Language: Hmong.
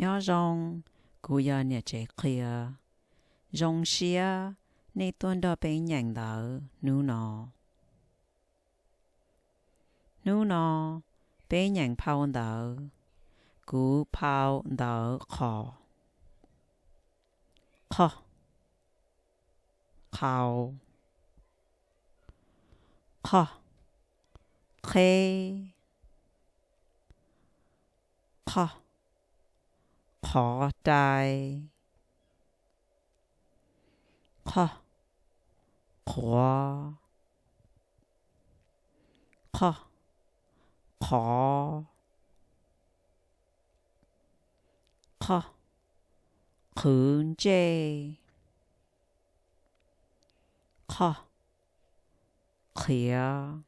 Nyob zoo, kuv yog niam tsev qhia. Zoo siab nej tuaj nrog peb nyeem ntawv hnub no. Hnub no peb nyeem phau ntawv. Kuv phau ntawv qhov: qhov, qhau, qhov, qheb, qhov, qhov rai, qhov, qhuav, qhov, qhov, qhov, qhwv ntsej, qhov, qhiav,